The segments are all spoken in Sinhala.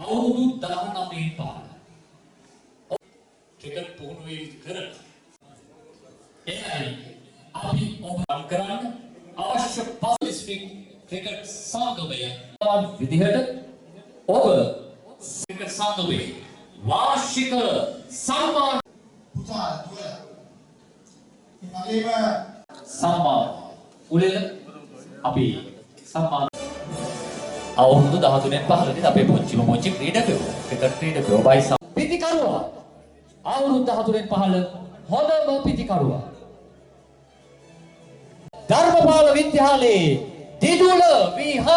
අවුරුදු 19 පහළ ක්‍රිකට් පුහුණු කරන එයයි අපි ඔබ කරන්න අවශ්‍ය පස් දිස්ත්‍රික් ක්‍රිකට් සංගමය විදිහට ඔබ ක්‍රිකට් සංගමයේ වාර්ෂික සම්මාන පුතා දුවලා ඒ වගේම සම්මාන උළෙල අපි සම්මාන අවුරුදු 13න් පහළදී අපේ පුංචිම පුංචි ක්‍රීඩකයෝ ක්‍රිකට් ක්‍රීඩකයෝ බයි පිතිකරුවා අවුරුදු 13න් පහළ හොඳම පිතිකරුවා ධර්මපාල විද්‍යාලයේ දිදුල විහන්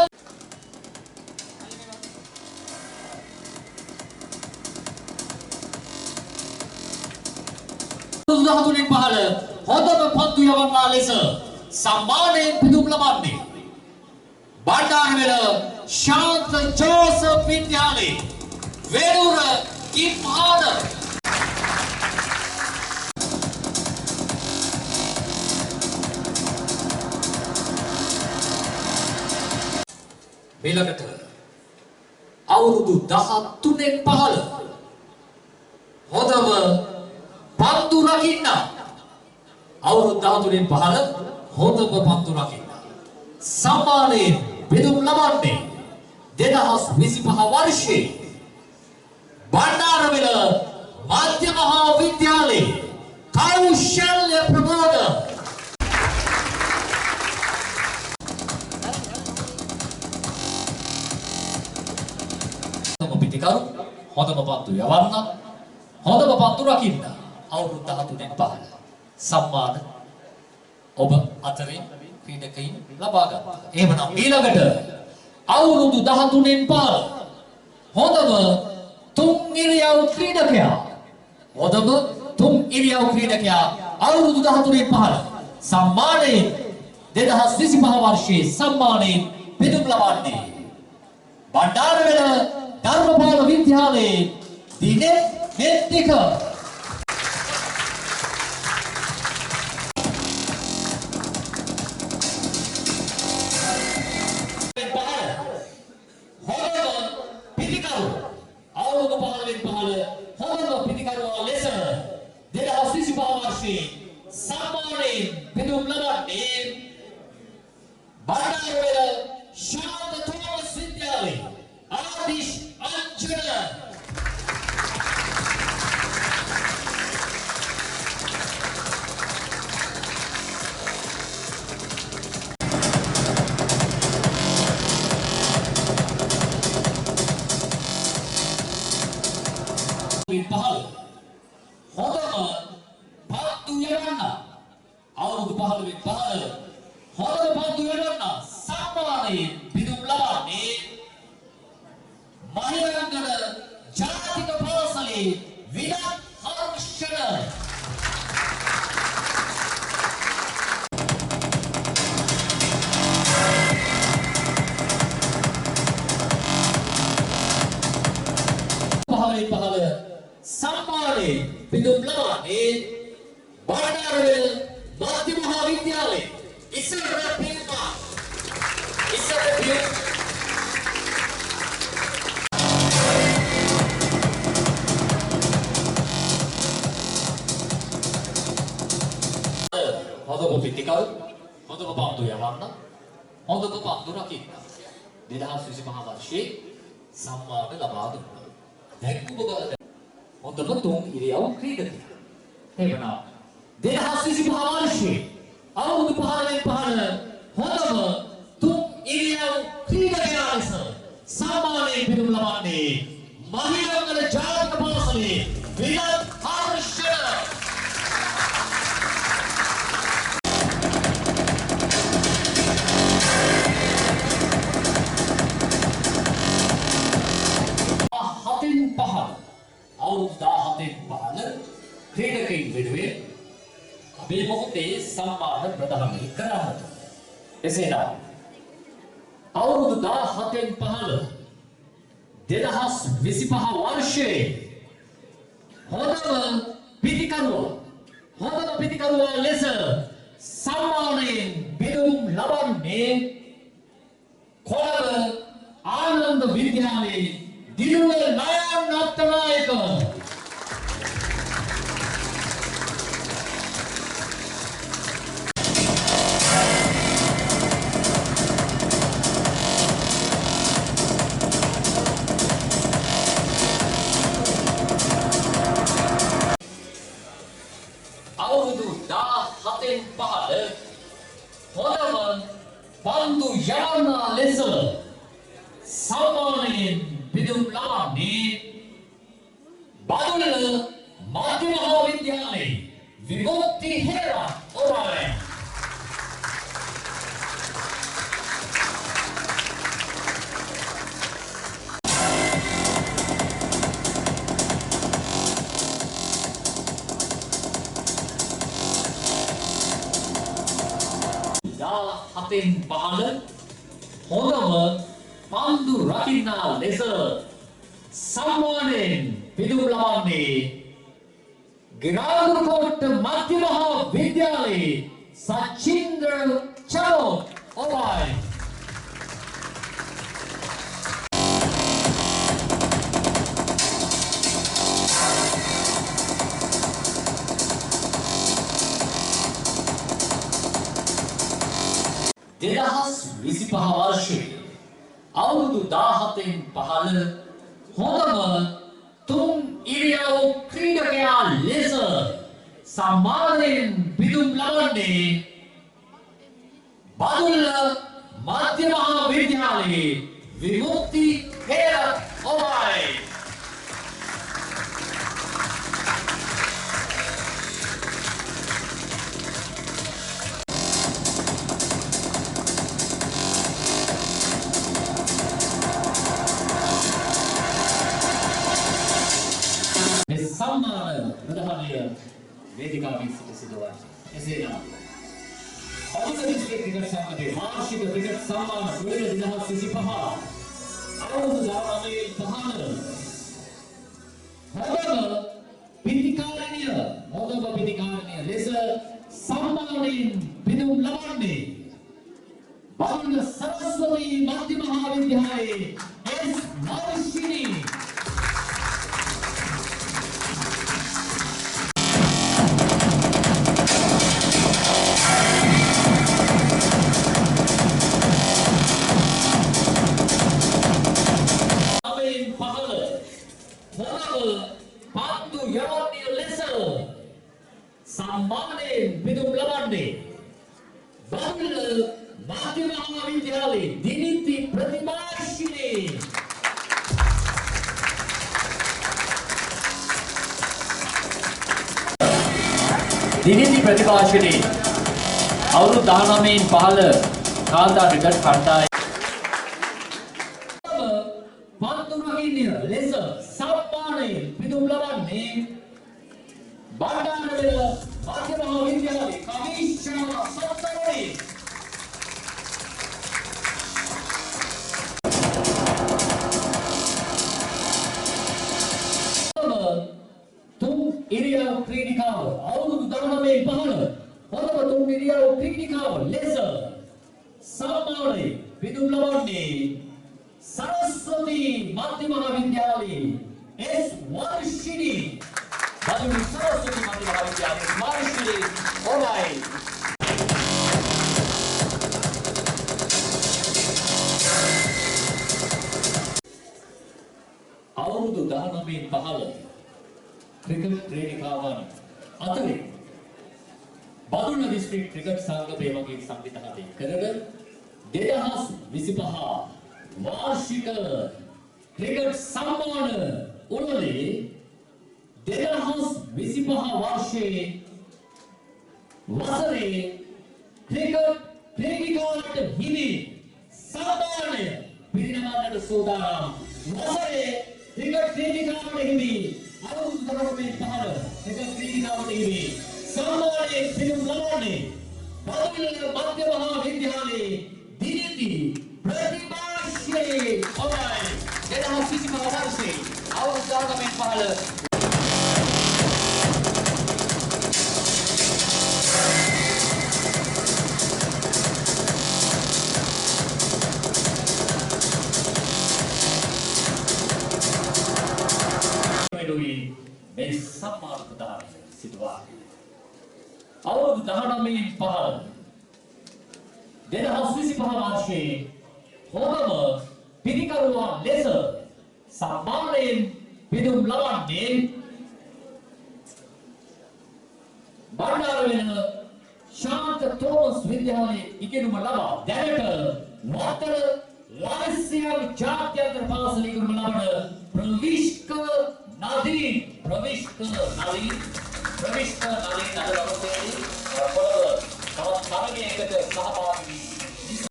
අවුරුදු 13න් පහළ හොඳම පන්දු යවන්නා ලෙස සම්මානයෙන් පිදුම් ලබන්නේ බණ්ඩාරවෙල ශාන්ත ජෝසප් විද්‍යාලයේ වෙනුර කිම්හාන. ඊළඟට අවුරුදු 13න් පහළ හොඳම පන්දු රකින්න, අවුරුදු 13න් පහළ හොඳම පන්දු රකින්න සම්මානයෙන් පිදුම් ලබන්නේ 2025 වර්ෂයේ බණ්ඩාරවෙල මධ්‍ය මහා විද්‍යාලයේ කෞශල්‍ය ප්‍රමෝද. හොඳම පිටිකරු, හොඳම පන්දු යවන්න, හොඳම පන්දු රකින්න අවුරුදු 13න් පහළ සම්මාන ඔබ අතරින් ක්‍රීඩකයින් ලබා ගත්තා. එහෙමනම් ඊළඟට අවුරුදු 13න් පහළ හොඳම තුන් ඉරියව් ක්‍රීඩකයා, හොඳම තුන් ඉරියව් ක්‍රීඩකයා අවුරුදු 13න් පහළ සම්මානයෙන් 2025 වර්ෂයේ සම්මානයෙන් පිදුම් ලබන්නේ බණ්ඩාරවෙල ධර්මපාල විද්‍යාලයේ දිනෙත් මෙත්තික. හොඳම පිතිකරු, අවුරුදු 15න් පහළ හොඳම පිතිකරුවා ලෙස 2025 වර්ෂයේ සම්මානයෙන් පිදුම් ලබන්නේ බණ්ඩාරවෙල ශාන්ත තෝමස් විද්‍යාලයේ ආදිෂ් අංජන. පහළ හොඳම පන්දු යවන්න, අවුරුදු 15න් පහළ හොඳම පන්දු යවන්න සම්මානයෙන් පිදුම් ලබන්නේ මහියංගන ජාතික පාසලේ විනත් හර්ෂණ. පහළෙන් පහළ සම්මානයෙන් පිදුම් ලබන්නේ බණ්ඩාරවෙල මධ්‍ය මහා විද්‍යාලයේ ඉස්සර පියුමා, ඉස්සර පියුම්. හොඳම පිටිකරු, හොඳම පන්දු යවන්න, හොඳම පන්දු රකින්න 2025 වර්ෂයේ සම්මාන ලබා දුන්නා. දැන් ඔබ බලන්න හොඳම තුන් ඉරියව් ක්‍රීඩකයා. එහෙමනම් 2025 වර්ෂයේ අවුරුදු 15න් පහළ හොඳම තුන් ඉරියව් ක්‍රීඩකයා ලෙස සම්මානයෙන් පිදුම් ලබන්නේ මහියංගන ජාතික පාසලේ විනත් හර්ෂණ. හතෙන් පහළ, අවුරුදු 17න් පහළ ක්‍රීඩකයින් වෙනුවෙන් මේ මොහොතේ සම්මාන ප්‍රදානය කරන්නට. එසේනම් අවුරුදු 17න් පහළ 2025 වර්ෂයේ හොඳම පිතිකරුවා, හොඳම පිතිකරුවා ලෙස සම්මානයෙන් පිදුම් ලබන්නේ කොළඹ ආනන්ද විද්‍යාලයේ දිනුල පිදුම් ලබන්නේ බදුල්ල මධ්‍ය මහා විද්‍යාලයේ විමුක්ති හේරත් ඔබයි. හතෙන් පහළ හොඳම පන්දු රකින්නා ලෙස සම්මානයෙන් පිදුම් ලබන්නේ ගිරාඳුරුකෝට්ට මධ්‍ය මහා විද්‍යාලයේ සචින්ද්‍ර චමෝත් ඔබයි. 2025 වර්ෂයේ අවුරුදු 17න් පහළ හොඳම තුන් ඉරියව් ක්‍රීඩකයා ලෙස සම්මානයෙන් පිදුම් ලබන්නේ බදුල්ල මධ්‍ය මහා විද්‍යාලයේ විමුක්ති හේරත් ඔබයි. සම්මාන ප්‍රදානය වේදිකාවේ සිට සිදුවන්නේ. එසේනම් බදුල්ල දිස්ත්‍රික් ක්‍රිකට් සංඝයේ වාර්ෂික ක්‍රිකට් සම්මාන 2025 අවුරුදු 19 පහළ හොඳම පිතිකාරණිය ලෙස සම්මානයෙන් පිදුම් ලබන්නේ බදුල්ල සරස්වති මධ්‍ය මහා විද්‍යාලයේ එස් මර්ෂිනී. පන්දු යවන්නේ ලෙස සම්මානයෙන් පිදුම් ලබන්නේ බදුල්ල මධ්‍ය මහා විද්‍යාලයේ දිනිති ප්‍රතිභාෂිනී. දිනිති ප්‍රතිභාෂිනී අවුරුදු 19න් පහළ කාන්තා ක්‍රිකට් කණ්ඩායම පන්දු රකින්නේ ලෙස සම්මානයෙන් පිදුම් ලබන්නේ බණ්ඩාරවෙල මධ්‍ය මහා විද්‍යාලයේ කවිශා සත්තරේ. තුන් ඉරියව් ක්‍රීඩිකාව අවුරුදු 19 පහළ හොඳම තුන් ඉරියව් ක්‍රීඩිකාව ලෙස සම්මානයෙන් පිදුම් ලබන්නේ සරස්වති මධ්‍ය මහා විද්‍යාලයේ එස් වර්ෂිනී. බදුල්ල සරස්වති මධ්‍ය මහා විද්‍යාලයේ වර්ෂිනී ඔබයි. අවුරුදු 19 පහළ ක්‍රිකට් ක්‍රීඩිකාවන් අතරින් බදුල්ල දිස්ත්‍රික් ක්‍රිකට් සංගමය මගින් සංවිධානය කරන 2025 වාර්ෂික ක්‍රිකට් සම්මාන උළෙලේ 2025 වර්ෂයේ වසරේ ක්‍රිකට් ක්‍රීඩිකාවට හිමි සම්මානය පිරිනමන්නට සූදානම්. වසරේ ක්‍රිකට් ක්‍රීඩිකාවට හිමි අවුරුදු 19 පහළ ක්‍රිකට් ක්‍රීඩිකාවට හිමි සම්මානය පිරිනමන ලබන්නේ බදුල්ල මධ්‍ය මහා විද්‍යාලයේ දිනිති ප්‍රතිභාෂිනී ඔබයි. 2025 වර්ෂයේ අවුරුදු 19 පහළ මේ සම්මාන ප්‍රදානය සිදුවා. අවුරුදු 19 පහළ 2025 වර්ෂයේ හොඳම පිතිකරුවා ලෙස සම්මානයෙන් පිදුම් ලබන්නේ බණ්ඩාරවෙල ශාන්ත තෝමස් විද්‍යාලයේ ඉගෙනුම ලබා දැනට වත්තල ලයිසියම් ජාත්‍යන්තර පාසලේ ඉගෙනුම ලබන ප්‍රවිෂ්ක නදීන් ප්‍රවිෂ්ක නදීන් ප්‍රවිෂ්ක නදීන් අද දවසේදී කොළඹ තවත් තරගයකට සහභාගී වී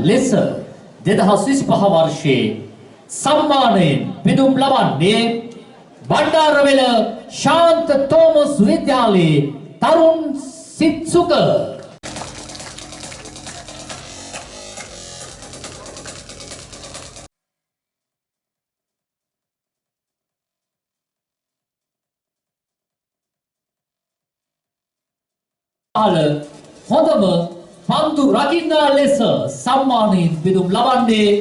ලෙස 2025 වර්ෂයේ සම්මානයෙන් පිදුම් ලබන්නේ බණ්ඩාරවෙල ශාන්ත තෝමස් විද්‍යාලයේ තරුන් සිත්සුක. හොඳම පන්දු රකින්නා ලෙස සම්මානයෙන් පිදුම් ලබන්නේ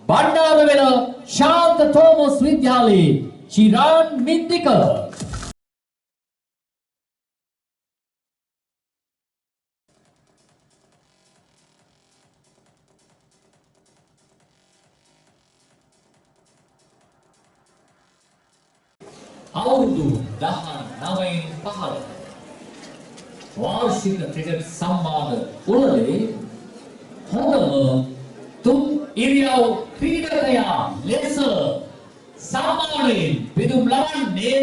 බණ්ඩාරවෙල ශාන්ත තෝමස් විද්‍යාලයේ චිරාන් මින්දික. අවුරුදු 19න් පහළ වාර්ෂික ක්‍රිකට් සම්මාන උළෙලේ හොඳම තුන් ඉරියව් ක්‍රීඩකයා ලෙස සම්මානයෙන් පිදුම් ලබන්නේ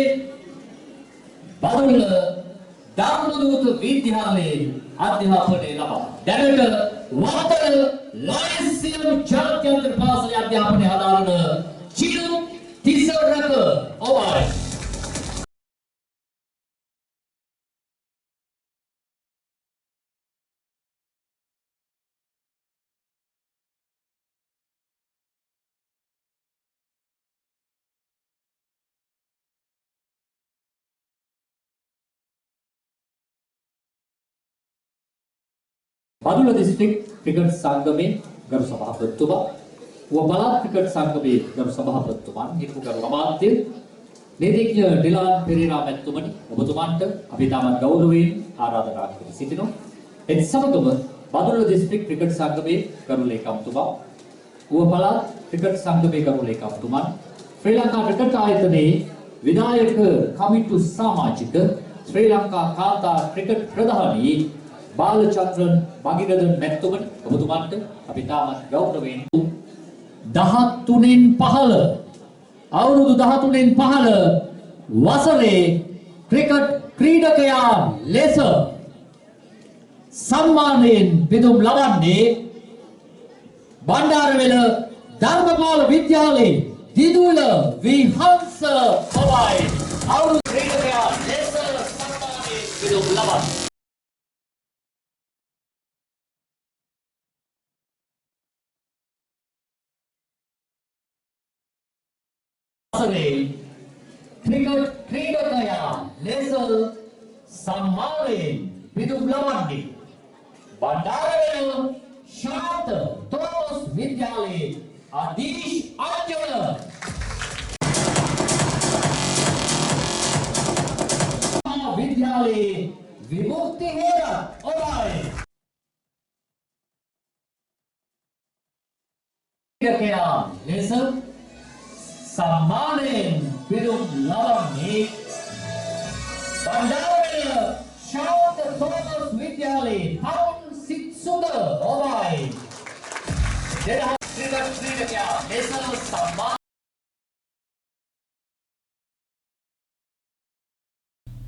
බදුල්ල ධර්මදූත විද්‍යාලයේ අධ්‍යාපනය ලබා දැනට වත්තල ලයිසියම් ජාත්‍යන්තර පාසලේ අධ්‍යාපනය හදාරන චිනු තිසරක ඔබයි. බදුල්ල දිස්ත්‍රික් ක්‍රිකට් සංගමේ ගරු සභාපතිතුමා, ඌව පළාත් ක්‍රිකට් සංගමේ ගරු සභාපතිතුමන්, හිටපු ගරු අමාත්‍ය නීතිඥ ඩිලාන් පෙරේරා මැතිතුමනි, ඔබතුමන්ට අපි ඉතාමත් ගෞරවයෙන් ආරාධනා කර සිටිනවා. එත් සමගම බදුල්ල දිස්ත්‍රික් ක්‍රිකට් සංගමේ ගරු ලේකම්තුමා, ඌව පළාත් ක්‍රිකට් සංගමේ ගරු ලේකම්තුමන්, ශ්‍රී ලංකා ක්‍රිකට් ආයතනයේ විධායක කමිටු සමාජික, ශ්‍රී ලංකා කාන්තා ක්‍රිකට් ප්‍රධානී බාලචන්ද්‍රන් භගීරථන් මැතිතුමනි, ඔබතුමන්ට අපි ඉතාමත් ගෞරවයෙන් 13න් පහළ අවුරුදු 13න් පහළ වසරේ ක්‍රිකට් ක්‍රීඩකයා ලෙස සම්මානයෙන් පිදුම් ලබන්නේ බණ්ඩාරවෙල ධර්මපාල විද්‍යාලයේ දිදුල විහංස ඔබයි. අවුරුදු ක්‍රීඩකයා ලෙස සම්මානයෙන් පිදුම් ලබන්නේ වසරේ ක්‍රිකට් ක්‍රීඩකයා ලෙස සම්මානයෙන් පිදුම් ලබන්නේ බණ්ඩාරවෙල ශාන්ත තෝමස් විද්‍යාලයේ අදීෂ් අංජන. විද්‍යාලයේ විමුක්ති හේරත් ඔබයි. ක්‍රීඩකයා ලෙස සම්මානයෙන් පිදුම් ලබන්නේ බණ්ඩාරවෙල ශාන්ත තෝමස් විද්‍යාලයේ තරුන් සිත්සුඳ ඔබයි. දෙදහස් ක්‍රිකට් ක්‍රීඩකයා ලෙස සම්මාන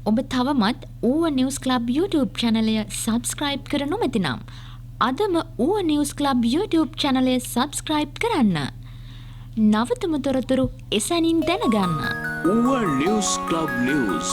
ඔබ තවමත් ඌව නිවුස් ක්ලබ් YouTube චැනලය සබස්ක්‍රයිබ් කර නොමැතිනම් අදම ඌව නිවුස් ක්ලබ් YouTube චැනලය සබස්ක්‍රයිබ් කරන්න. නවතම තොරතුරු එසැනින් දැනගන්න. ඌව නිවුස් ක්ලබ් නිවුස්.